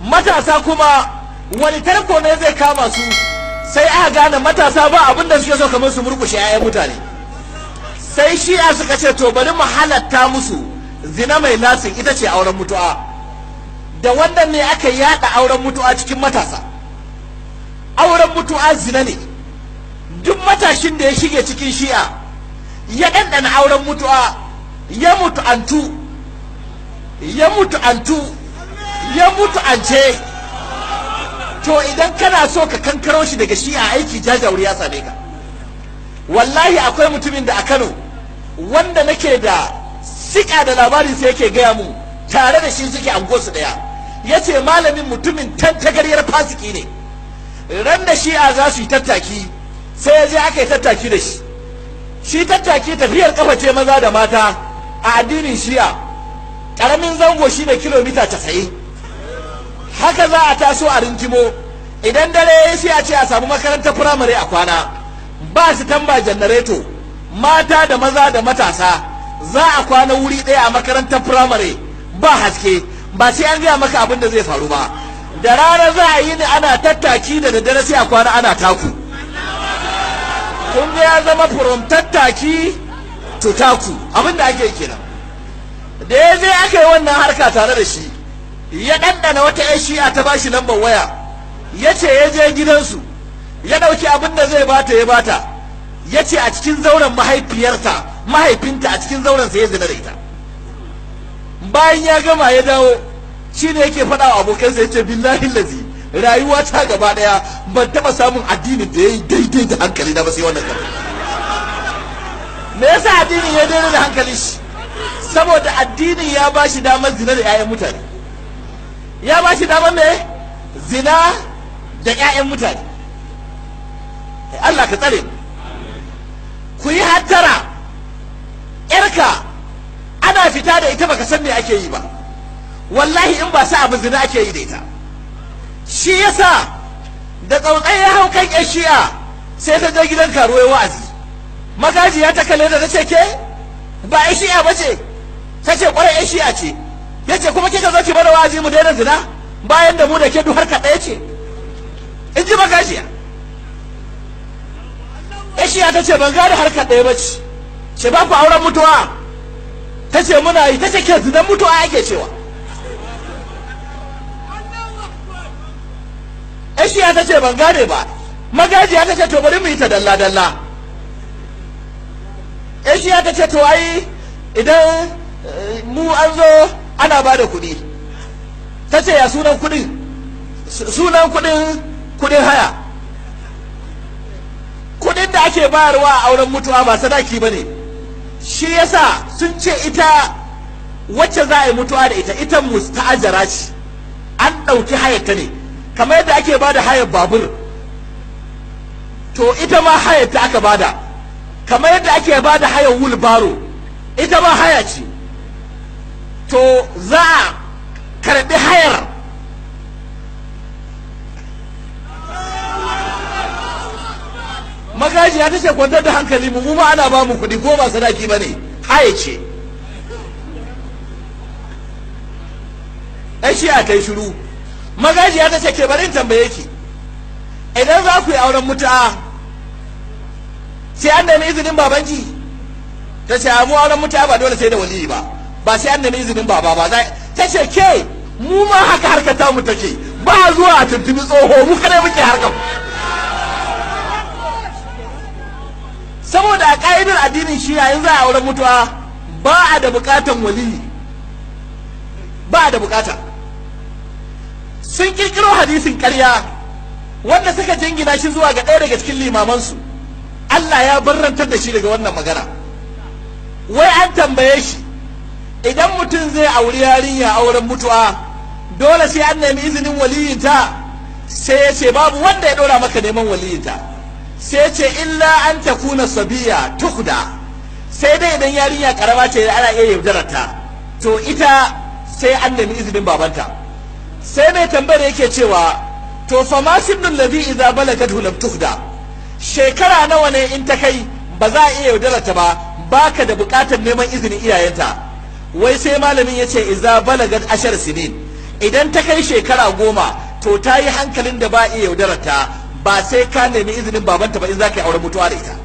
Matasa kuma wani tarko ne zai kama su? Sai aka gane matasa ba abin da suke so kamar su murkushe 'ya'yan mutane. Sai Shi'a suka ce, to bari mu halatta musu zina mai lasin, ita ce auren mutu'a. Da wannan ne aka yada auren mutu'a cikin matasa. Auren mutu'a zina ne. Duk matashin da ya shige cikin Shi'a ya ɗanɗana auren mutu'a, ya mutu antu, ya mutu antu, ya mutu ance. To idan kana so ka kankaro shi daga Shi'a, aiki jajawur ya same ka. Wallahi akwai mutumin da a Kano wanda nake da sika da labarin sai yake gaya mu, tare da shi suke angosu daya, ya ce malamin mutumin tantagaryar fasiki ne. Ran da Shi'a za su yi tattaki, sai ya je aka yi tattaki da shi. Shi tattaki tafiyar kafa ce, maza da mata, a addinin Shi'a. Karamin zango shine kilomita 90. Haka za a taso a rintimo. Idan dare, sai a ce a samu makarantar firamare a kwana. Ba su tamba janareto, mata da maza da matasa za a kwana wuri ɗaya a makarantar firamare, ba haske. Ba sai an gaya maka abin da zai faru ba. Da rana za a yi ni ana tattaki, da daddare sai a kwana ana taku. Kun ga ya zama from tattaki to taku. Abin da ake kenan. Da ya je aka yi wannan harka tare da shi, ya ɗanɗana wata 'yan Shi'a ta bashi lambar waya, ya ce ya je gidansu, ya ɗauki abin da zai bata ya bata. Ya ce a cikin zauren mahaifiyarta, mahaifinta, a cikin zauren sa ya zina da ita. Bayan ya gama ya dawo, shi ne yake faɗa wa abokansa, ya ce billahi lazi rayuwa ta gaba ɗaya ban taɓa samun addinin da ya yi daidai da hankali na ba sai wannan kawai. Me yasa addinin ya daidai da hankali shi? Saboda addinin ya ba shi damar zina da 'ya'yan mutane. Ya ba shi damar me? Zina da 'ya'yan mutane. Allah ka tsare mu. Ku yi hattara. Yarka ana fita da ita, baka san me ake yi ba. Wallahi in ba sa abu, zina ake yi da ita. Shi yasa da tsautsai ya hau kan yan Shi'a, sai ta je gidan karuwai wa'azi. Magajiya ta kalle da ta ce, ke ba yan Shi'a ba ce? Ta ce kwarai yan Shi'a ce. Ya ce, kuma kika zo ki bada wa'azi mu daina zina, bayan da mu da ke duk harka ɗaya ce? In ji magajiya. Yan Shi'a ta ce, ban gane harkar ɗaya ba ce. Ce ba ku auren mutuwa? Ta ce muna yi. Ta ce, ke zinan mutuwa ake cewa. Yan Shi'a ta ce, ban gane ba. Magajiya ta ce, to bari mu yi ta dalla dalla. Yan Shi'a ta ce, to ai idan mu an zo ana ba da kuɗi. Ta ce, ya sunan kuɗin? Sunan kuɗin, kuɗin haya. Kuɗin da ake bayarwa a auren mutuwa ba sadaki ba ne. Shi yasa sun ce ita wacce za a yi mutuwa da ita, ita musta'ajara ce, an ɗauki hayarta ne, kamar yadda ake bada hayar babur, to ita ma hayarta aka bada. Kamar yadda ake bada hayar wulbaro, ita ma haya ce, to za a karɓi hayar. Magajiya ta ce, kwantar da hankali, mu ma ana ba mu kuɗi, ko ba sadaki ba ne, haya ce. Ɗan Shi'a ta yi shiru. Magajiya ta ce, ke barin tambaye ki, idan za ku yi auren mutu'a sai an nemi izinin babanki? Ta ce, mu auren mutu'a ba dole sai da waliyi ba, ba sai an nemi izinin baba ba. Ta ce, ke mu ma haka harkar tamu take, ba zuwa a tuntubi tsoho, mu kadai muke harkar. Saboda a ka'idar addinin shi, yayin za a auren mutuwa ba a da bukatan waliyi, ba a da bukata. Sun kirkiro hadisin ƙarya wanda suka jingina shi zuwa ga ɗaya daga cikin limamansu. Allah ya barrantar da shi daga wannan magana. Wai an tambaye shi, idan mutum zai auri yarinya auren mutuwa, dole sai an nemi izinin waliyinta? Sai ya ce, babu wanda ya ɗora maka neman waliyinta. Sai ce, illa an takuna sabiya tukda, sai dai idan yarinya karama ce ana iya yaudararta, to ita sai an nemi izinin babanta. Sai mai tambayar yake cewa, to fa ma sinnul ladhi idza balagathu lam tukda? Shekara nawa ne in ta kai ba za a iya yaudararta ba, baka da bukatar neman izinin iyayenta? Wai sai malamin ya ce, idza balagat 10 sinin, Idan ta kai shekara 10 to ta yi hankalin da ba iya yaudarar ta, ba sai ka nemi izinin babanta ba in za ka yi auren mutuwa da ita.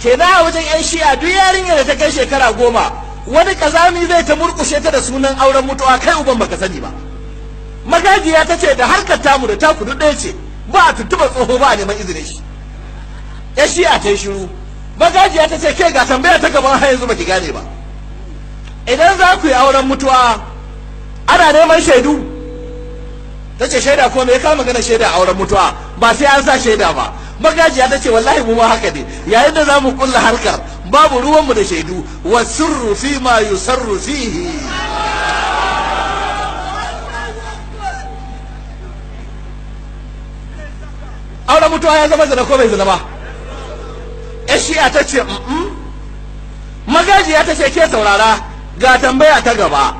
Kenan a wajen 'yan shi'a duk yarinyar da ta kai shekara 10 wani kazami zai ta murkushe ta da sunan auren mutuwa, kai uban baka sani ba. Magajiya ta ce da harkar tamu da taku duk ɗaya ce, ba a tuntuɓa tsoho ba a neman izinin shi. 'Yan shi'a ta yi shiru. Magajiya ta ce ke ga tambaya ta gaban har yanzu baki gane ba. Idan za ku yi auren mutuwa ana neman shaidu. Ta ce shaida ko me ya kama magana shaida a auren mutuwa, ba sai an sa shaida ba. Magajiya ta ce wallahi mu ma haka ne, yayin da za mu kulla harkar babu ruwanmu da shaidu. Wa sirru fi ma yusarru fihi. Auren mutuwa ya zama zina ko bai zina ba? 'Yan shi'a ta ce Magajiya ta ce ke saurara ga tambaya ta gaba.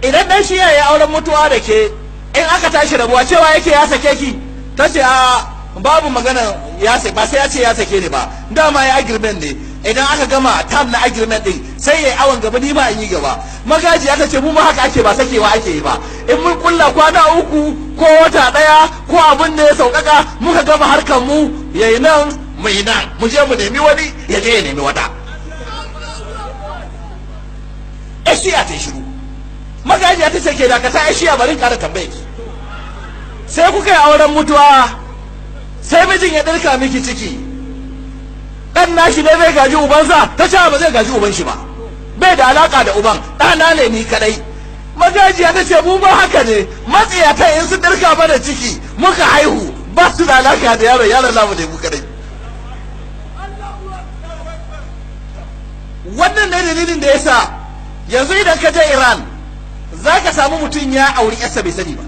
Idan dan shi'a ya auren mutuwa da ke, in aka tashi rabuwa cewa yake ya sake ki? Ta ce a babu magana ya sake, ba sai ya ce ya sake ni ba, dama ya agreement ne. Idan aka gama term na agreement din sai yayi awon gaba, ni ma in yi gaba. Magajiya ta ce mu ma haka ake, ba sakewa ake yi ba. In mun kulla kwana 3 ko wata 1 ko abin da ya sauƙaƙa muka gama harkar mu, yayi nan mu yi nan, mu je mu nemi wani ya je ya nemi wata. Ashiya ta shiru. Magajiya ta ce ke dakata ashiya, bari ƙara tambaye ki. Sai kuka yi auren mutuwa, sai mijin ya ɗirka miki ciki, ɗan nashi ne zai gaji ubansa? Ta ce ba zai gaji uban shi ba, bai da alaka da uban, ɗana ne ni kadai. Magajiya ta ce mu ba haka ne, matsiyata in su ɗirka mana ciki muka haihu ba su da alaka da yaron, yaron namu ne mu kadai. Wannan ne dalilin da yasa yanzu idan ka je Iran za ka samu mutum ya auri yarsa bai sani ba.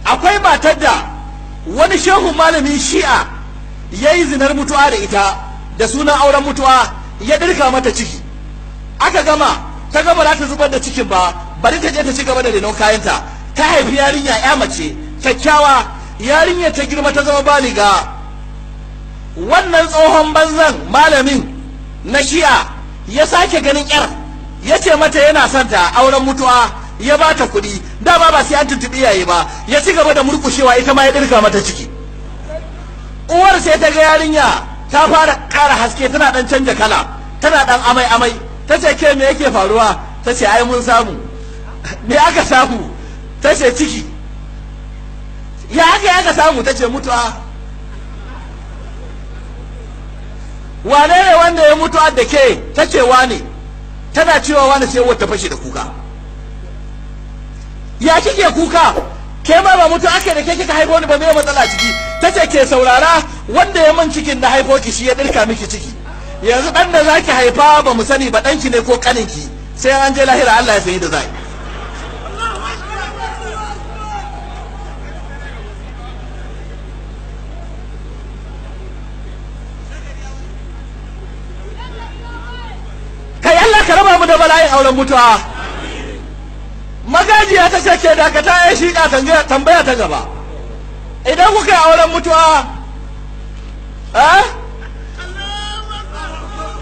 Akwai matar da wani shehu malamin shi'a ya yi zinar mutuwa da ita da sunan auren mutuwa, ya ɗirka mata ciki. Aka gama, ta gama za ta zubar da cikin ba, bari ta je ta ci gaba da renon kayanta. Ta haifi yarinya ya mace kyakkyawa, yarinya ta girma ta zama baliga. Wannan tsohon banzan malamin na shi'a ya sake ganin yar, ya ce mata yana son ta auren mutuwa, ya ba ta kuɗi, dama ba sai an tuntuɓi iyaye ba, ya ci gaba da murƙushewa, ita ma ya ɗirka mata ciki. Uwar sai ta ga yarinya ta fara ƙara haske, tana ɗan canja kala, tana ɗan amai amai. Ta ce ke me yake faruwa? Ta ce ai mun samu. Me aka samu? Ta ce ciki. Ya aka aka samu? Ta ce mutuwa. Wane ne wanda ya mutu da ke? Ta ce wane. Tana cewa wane, sai wata fashe da kuka. Ya kike kuka? Ke ma ba mutu aka da ke kika haifo ni ba, me matsala ciki? Ta ce ke saurara, wanda ya man cikin na haifo ki shi ya dirka miki ciki. Yanzu dan da zaki haifa ba mu sani ba, danki ne ko kaninki, sai an je lahira Allah ya sani da zai. Kai Allah ka raba mu da bala'in auren mutuwa. Magajiya ta ce ke dakata ya shiƙa tambaya ta gaba. Idan kuka yi auren mutuwa,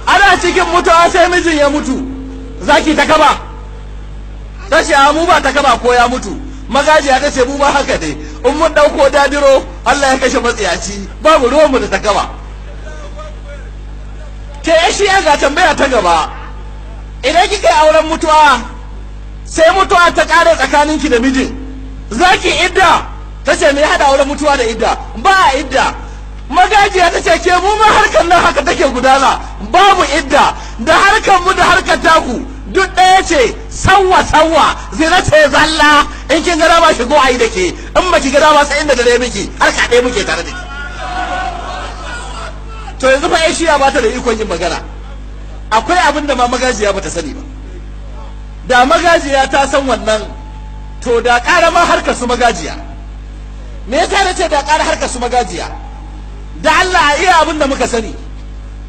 ana cikin mutuwa sai mijin ya mutu, zaki ta kaba? Ta ce mu ba ta kaba ko ya mutu. Magajiya ta ce mu ba haka ne, in mun ɗauko dadiro Allah ya kashe matsiyaci, babu ruwanmu da ta kaba. Ke ya shi'a ga tambaya ta gaba. Idan kika yi auren mutuwa sai mutuwa ta ƙare tsakaninki da mijin, zaki idda? Ta ce me haɗa auren mutuwa da idda? Ba a idda. Magajiya ta ce ke mu ma harkar nan haka take gudana, babu idda, da harkar mu da harkar taku duk ɗaya ce, sawwa sawwa, zina ce zalla. In kin ga dama shigo ayi da ke, in ba ki ga dama sai inda dare miki, harka ɗaya muke tare da ke. To yanzu fa ai shiya ba ta da ikon yin magana. Akwai abin da ma magajiya ba ta sani ba. Da magajiya ta san wannan, to da ƙara ma harkar su magajiya. Me yasa na ce da ƙara harkar su magajiya? Da Allah a iya abin da muka sani.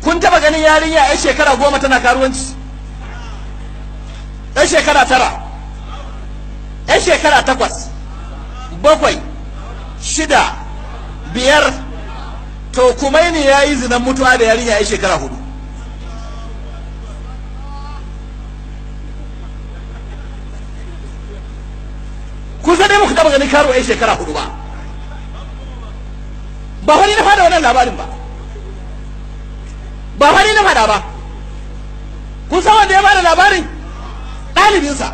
Kun taba ganin yarinya 'yar shekara 10 tana karuwanci? 'Yar shekara 9, 'yar shekara 8, 7, 6, 5. To Kumaini ya yi zinan mutuwa da yarinya 'yar shekara 4. Kun san dai muku taɓa ganin karuwa 'yan shekara 4 ba. Ba wani na fada wannan labarin ba, ba wani na fada ba. Kun san wanda ya bada labarin? Ɗalibinsa,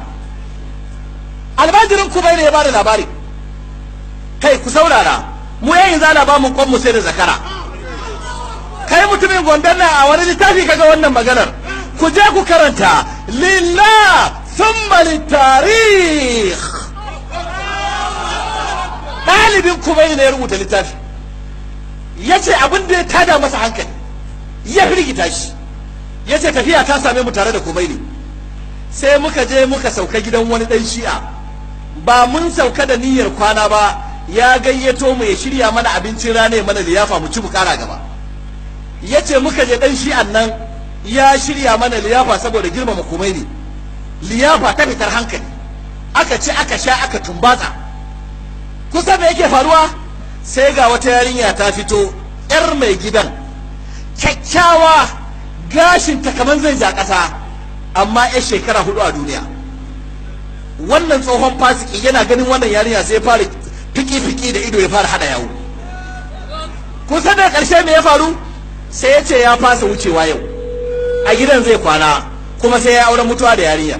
almajirin kuma ne ya bada labarin. Kai ku saurara, mu yayin zana ba mu kwan mu sai da zakara. Kai mutumin Gombe nan, a wani littafi kaga wannan maganar? Ku je ku karanta lillah thumma litarikh. Ɗalibin kuma ne ya rubuta littafi, ya ce abin da ya tada masa hankali ya firgita shi, ya ce tafiya ta same mu tare da Kumaini, sai muka je muka sauka gidan wani ɗan Shi'a. Ba mun sauka da niyyar kwana ba, ya gayyato mu ya shirya mana abincin rana, ya mana liyafa, mu ci mu kara gaba. Ya ce muka je, ɗan Shi'an nan ya shirya mana liyafa saboda girmama Kumaini, liyafa ta fitar hankali, aka ci aka sha aka tumbatsa. Kusa me yake faruwa? Sai ga wata yarinya ta fito, yar mai gidan, kyakkyawa, gashinta kamar zai ja ƙasa, amma yar shekara 4 a duniya. Wannan tsohon fasiki yana ganin wannan yarinya sai ya fara fiki-fiki da ido, ya fara hada yawo. Kusa da ƙarshe me ya faru? Sai ya ce ya fasa wucewa yau, a gidan zai kwana, kuma sai ya auren mutuwa da yarinya.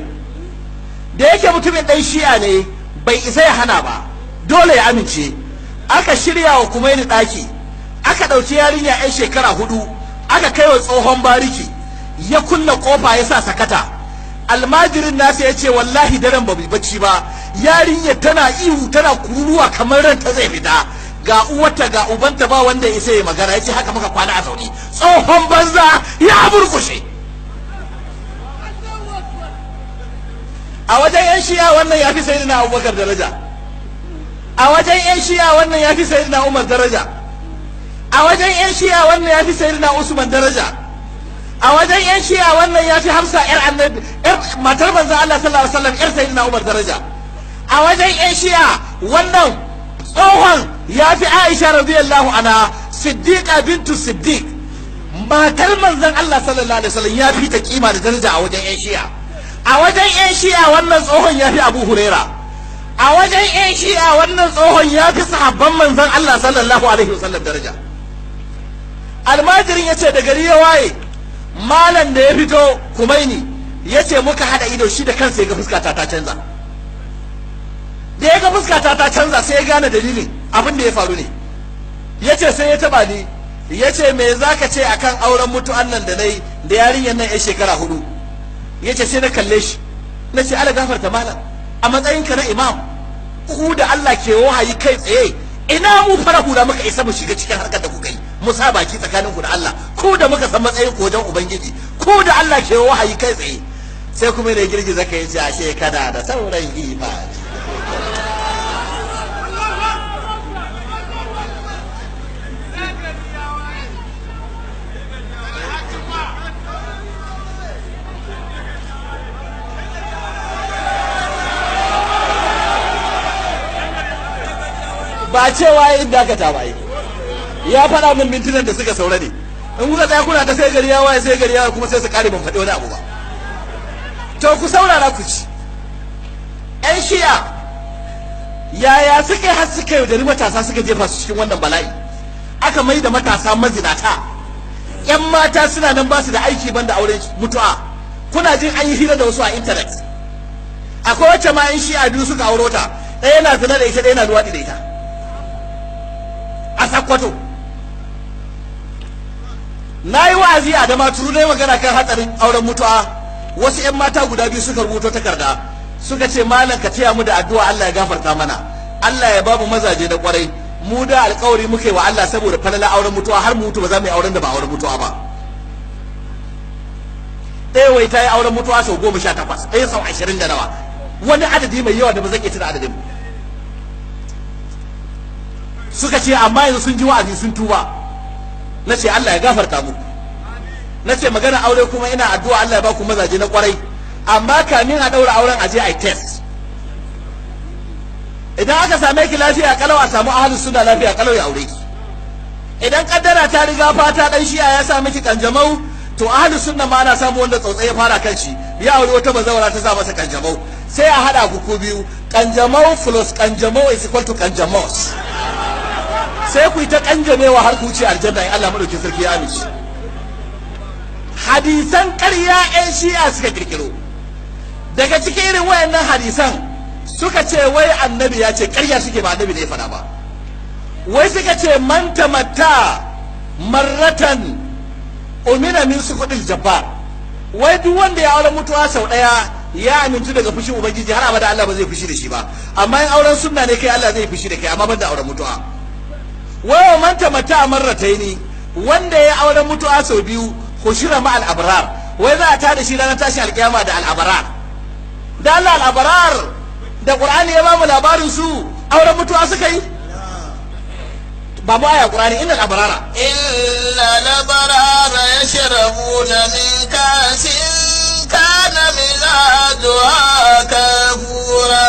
Da yake mutumin ɗan Shi'a ne, bai isa ya hana ba, dole ya amince. Aka shirya wa Kumaini ɗaki, aka ɗauki yarinya 'yan shekara 4, aka kai wa tsohon bariki, ya kunna ƙofa ya sa sakata. Almajirin nasa ya ce wallahi daren ba bacci ba, yarinya tana ihu tana kururuwa kamar ranta zai fita, ga uwarta ga ubanta ba wanda ya sai magana. Ya ce haka muka kwana a zaune, tsohon banza ya burkushe. A wajen 'yan Shi'a wannan ya fi Sayyidina Abubakar daraja. A wajen 'yan Shi'a wannan ya fi Sayyidina Umar daraja. A wajen 'yan Shi'a wannan ya fi Sayyidina Usman daraja. A wajen 'yan Shi'a wannan ya fi Hafsa 'yar annabi, 'yar matar manzon Allah sallallahu alaihi wasallam, 'yar Sayyidina Umar daraja. A wajen 'yan Shi'a wannan tsohon ya fi Aisha radiyallahu anha, Siddiqa bintu Siddiq, matar manzon Allah sallallahu alaihi wasallam, ya fi ta kima da daraja a wajen 'yan Shi'a. A wajen 'yan Shi'a wannan tsohon ya fi Abu Huraira. A wajen 'yan Shi'a wannan tsohon ya fi sahabban manzon Allah sallallahu alaihi wasallam daraja. Almajirin ya ce da gari ya waye, malam da ya fito Kumaini, ya ce muka haɗa ido, shi da kansa ya ga fuskata ta canza. Da ya ga fuskata ta canza sai ya gane dalilin abin da ya faru ne. Ya ce sai ya taba ni, ya ce me za ka ce akan auren mutu'an nan da na yi da yarinyar nan 'yan shekara 4? Ya ce sai na kalle shi na ce ala gafarta malam, a matsayinka na imam, ku da Allah ke wahayi kai tsaye, ina mu fara hula muka isa mu shiga cikin harkar da kuka yi, mu sa baki tsakanin ku da Allah, ku da muka san matsayin ku wajen ubangiji, ku da Allah ke wahayi kai tsaye. Sai kuma ne girgiza kai ce ashe kana da sauran imani. Ba cewa yin dakata ba, ya faɗa min mintunan da suka saura ne. In kuka tsaya kuna ta sai gari ya waye, sai gari ya waye, kuma sai su kare ban faɗi wani abu ba. To ku saurara ku ci, ƴan Shi'a yaya suka yi har suka yaudari matasa suka jefa su cikin wannan bala'i, aka mai da matasa mazinata, ƴan mata suna nan ba su da aiki banda auren mutu'a. Kuna jin an yi hira da wasu a intanet, akwai wacce ma ƴan Shi'a biyu suka auro ta, ɗaya na zina da ita, ɗaya na luwaɗi da ita a Sakkwato. Na yi wa'azi a Damaturu, na yi magana kan hatsarin auren mutu'a. Wasu 'yan mata guda biyu suka rubuto takarda suka ce malam ka taya mu da addu'a, Allah ya gafarta mana, Allah ya bamu mazaje da kwarai. Mu da alkawari muka yi wa Allah saboda falala auren mutu'a har mu mutu ba za mu yi auren da ba auren mutu'a ba. Ɗaya wai ta yi auren mutu'a sau 18, ɗaya sau 20 da nawa, wani adadi mai yawa da ba zan iya tuna adadin. Suka ce amma yanzu sun ji wa'azi sun tuba. Na ce Allah ya gafarta muku. Na ce magana aure kuma ina addu'a Allah ya ba ku mazaje na kwarai, amma kamin a daura auren aje a test. Idan aka same ki lafiya kalau, a samu ahlus sunna lafiya kalau ya aure ki. Idan kaddara ta riga fata dan Shi'a ya sa miki kanjamau, to ahlus sunna ma ana samu wanda tsautsayi ya fara kan shi, ya aure wata bazawara ta sa masa kanjamau. Sai a hada ku biyu, kanjamau plus kanjamau is equal to kanjamaus. Sai ku yi ta kanjamewa har ku wuce aljanna in Allah madaukin sarki ya amince. Hadisan ƙarya 'yan Shi'a suka kirkiro. Daga cikin irin wayannan hadisan, suka ce wai annabi ya ce, ƙarya suke, ba annabi ne ya faɗa ba. Wai suka ce man tamatta marratan umina min suqudil jabbar. Wai duk wanda ya auren mutuwa sau ɗaya ya amintu daga fushin ubangiji, har abada Allah ba zai fushi da shi ba. Amma in auren sunna ne kai, Allah zai fushi da kai, amma ban da auren mutuwa. Wai wa man tamatta marrataini, wanda ya auren mutuwa sau biyu, hushira ma al-abrar, wai za a tada shi ranar tashin alkiyama da al-abrar. Da Allah, al-abrar da Qur'ani ya bamu labarin su, auren mutuwa suka yi? Ba mu aya Qur'ani, innal abrara. Innal abrara yashrabuna min kasin kana mizajuha kafura.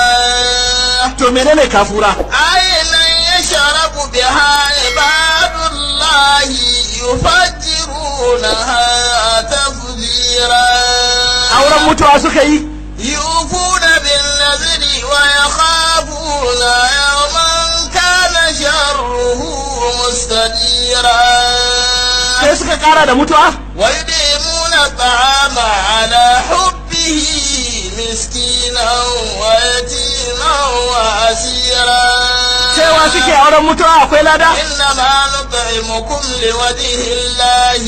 To menene kafura? Aynan yashrabu biha ibadullahi yufajjirunaha tafjira. Auren mutuwa suka yi? يوفون بالنذر ويخافون يوما كان شره مستديرا. Sai suka kara da mutuwa? ويطعمون الطعام على حبه مسكينا ويتيما وأسيرا. Cewa suke auren mutuwa akwai lada? إنما نطعمكم لوجه الله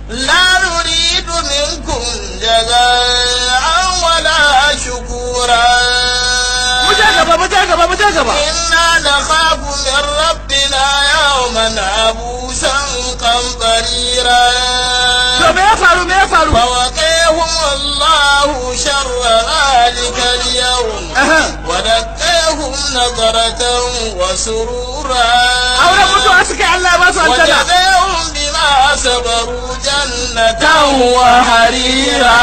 لا نريد منكم جزاء ولا شكورا. Mu je gaba, mu je gaba, mu je gaba. إنا نخاف من ربنا يوما عبوسا قمطريرا. To me ya faru? Me ya faru? فوقيهم الله شر ذلك اليوم ولقيهم نضرة وسرورا. Auren mutuwa suka yi, Allah ya ba su aljanna. وجزاهم بما صبروا جنة وحريرا.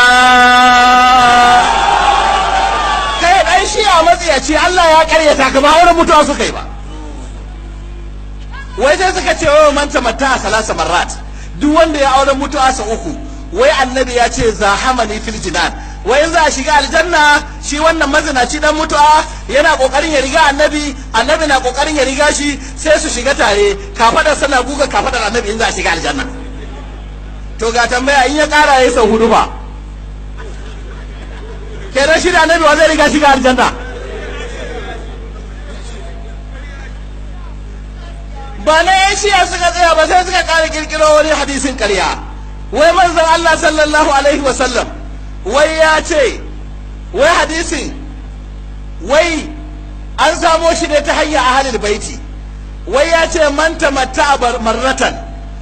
Kai dan shi a matsiyaci, Allah ya karyata ka, ba auren mutuwa suka yi ba. Wai sai suka ce wa man tamatta salasa marrat, duk wanda ya auren mutuwa sa uku, wai annabi ya ce zahamani fil jinan. Wai in za a shiga aljanna, shi wannan mazinaci dan mutuwa yana kokarin ya riga annabi, annabi na kokarin ya riga shi, sai su shiga tare, kafadar sana guga kafadar annabi in za a shiga aljanna. To ga tambaya, in ya kara yayi sau hudu ba kenan, shi da annabi wa zai riga shiga aljanna? Ba na yan Shi'a suka tsaya ba, sai suka kara kirkiro wani hadisin karya. Wai manzon Allah sallallahu alaihi wasallam wai ya ce, wai hadisin wai an samo shi ne ta hanyar ahalul baiti, wai ya ce man tamatta marratan,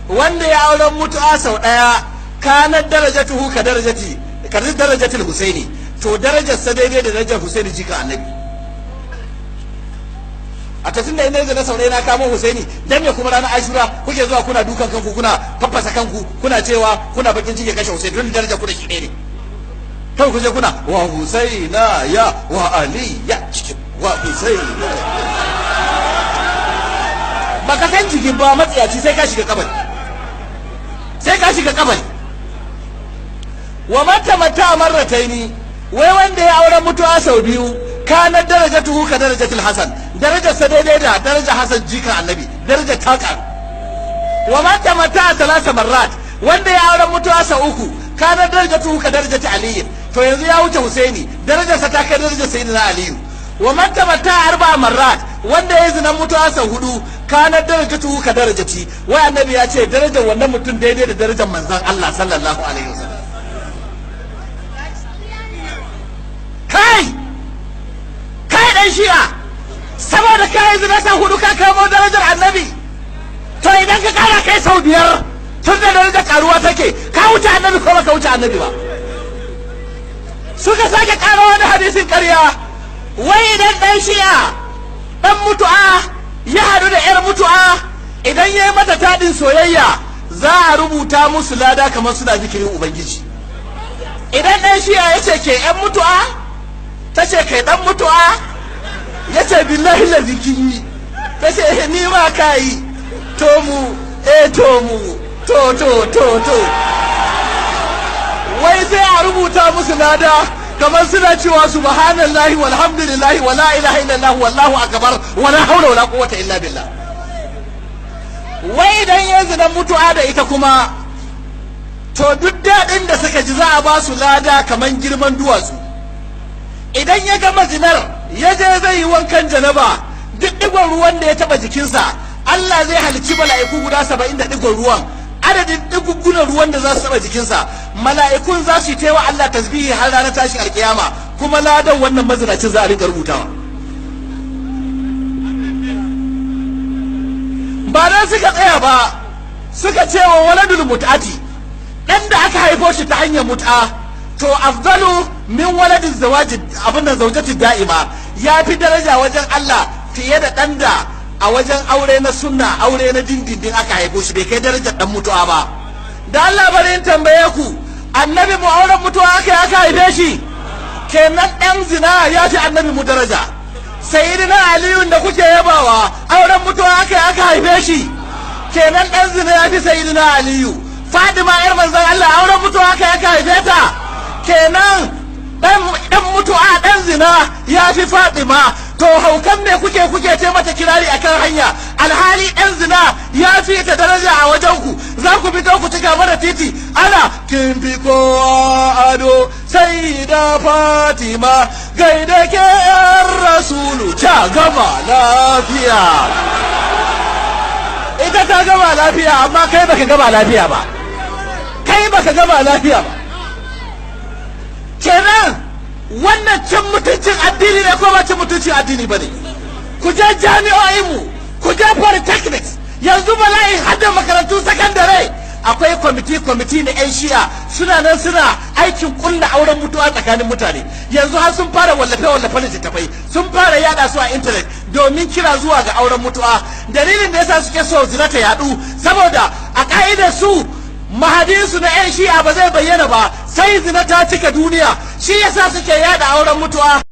wanda ya auren mutu'a sau daya, kanar darajatuhu ka darajati ka darajatul Husaini. To darajar sa daidai da darajar Husaini jika annabi. A ta tunda ina na saurayi na kamo Husaini, dan me kuma ranar Ashura kuke zuwa kuna dukan kanku, kuna faffasa kanku, kuna cewa kuna bakin ciki kashe Husaini? Don daraja ku da shi ne kawai ku je kuna wa Husaina ya wa Ali ya cikin wa Husaina. Ba ka san jikin ba, matsiyaci, sai ka shiga kabari, sai ka shiga kabari. Wa mata mata marrataini, wai wanda ya auren mutuwa sau biyu, kana darajatuhu ka darajatul Hasan, darajar sa daidai da darajar Hasan jikan annabi, darajar ta karu. Wa mata mata talata marrat, wanda ya auren mutuwa sau uku, kana darajatuhu ka darajati Ali. To yanzu ya wuce Husaini, darajar sa ta kai darajar sayyidina Aliyu. Wa mata mata arba marrat, wanda ya zina mutuwa sau hudu, kana darajatuhu ka darajati. Wai annabi ya ce darajar wannan mutum daidai da darajar manzon Allah sallallahu alaihi wasallam. Kai kai dan Shi'a, saboda kai zina sau hudu ka kamo darajar annabi, to idan ka kara kai sau biyar, tun da darajar karuwa take, ka wuce annabi ko baka wuce annabi ba? Suka sake kara wani hadisin karya, wai idan dan Shi'a dan mutu'a ya haɗu da yar mutu'a, idan ya yi mata taɗin soyayya, za a rubuta musu lada kamar suna zikirin ubangiji. Idan ɗan Shi'a ya ce ke yan mutu'a, ta ce kai ɗan mutu'a, ya ce billahi lazi kin yi, ta ce ni ma ka yi, to mu eh to mu to to to to, wai sai a rubuta musu lada Kamar suna cewa subhanallahi walhamdulillahi wala ilaha illallah wallahu akbar wala haula wala quwwata illa billah. Wai idan ya zina mutu'a da ita kuma, to duk daɗin da suka ji za a ba su lada kamar girman duwatsu. Idan ya gama zinar, ya je zai yi wankan janaba, duk ɗigon ruwan da ya taɓa jikinsa, Allah zai halicci mala'iku guda 70 da ɗigon ruwan. Adadin ɗigugunan ruwan da za su taɓa jikinsa, mala'ikun za su yi taiwa Allah tasbihi har ranar tashin alkiyama, kuma ladan wannan mazinacin za a rinka rubutawa. Ba nan suka tsaya ba, suka ce wa waladul mut'ati, dan da aka haifo shi ta hanyar mut'a, to afdalu min waladin zawaji, abin da zaujati da'ima, ya fi daraja wajen Allah fiye da dan da a wajen aure na sunna, aure na dindindin aka haifo shi, bai kai darajar dan mutu'a ba. Da Allah bari in tambaye ku, annabi mu auren mutuwa aka aka haife shi? Kenan dan zina ya fi annabi mu daraja. Sayyidina Aliyu da kuke yabawa, auren mutuwa aka aka haife shi? Kenan dan zina ya fi sayyidina Aliyu. Fadima yar manzon Allah, auren mutuwa aka aka haife ta? Kenan dan mutuwa, dan zina ya fi Fadima. To haukan me kuke ce mata kirari akan hanya, alhali dan zina ya fi ta daraja a wajen ku? Za ku fito ku cika mana titi ana kin fi kowa ado sai da Fatima, gaida ke yar rasulu, ta gama lafiya. Ita ta gama lafiya, amma kai baka gama lafiya ba, kai baka gama lafiya ba. Kenan wannan cin mutuncin addini ne ko ba cin mutuncin addini ba ne? Ku je jami'o'inmu, ku je polytechnics, yanzu bala'in hadda makarantu sakandare, akwai kwamiti kwamiti na 'yan Shi'a suna nan suna aikin kulla auren mutuwa tsakanin mutane. Yanzu har sun fara wallafe wallafe littattafai, sun fara yada su a intanet domin kira zuwa ga auren mutuwa. Dalilin da yasa suke so zina ta yadu, saboda a ka'idar su mahadinsu na 'yan Shi'a ba zai bayyana ba sai zina ta cika duniya. Shi yasa suke yada auren mutuwa.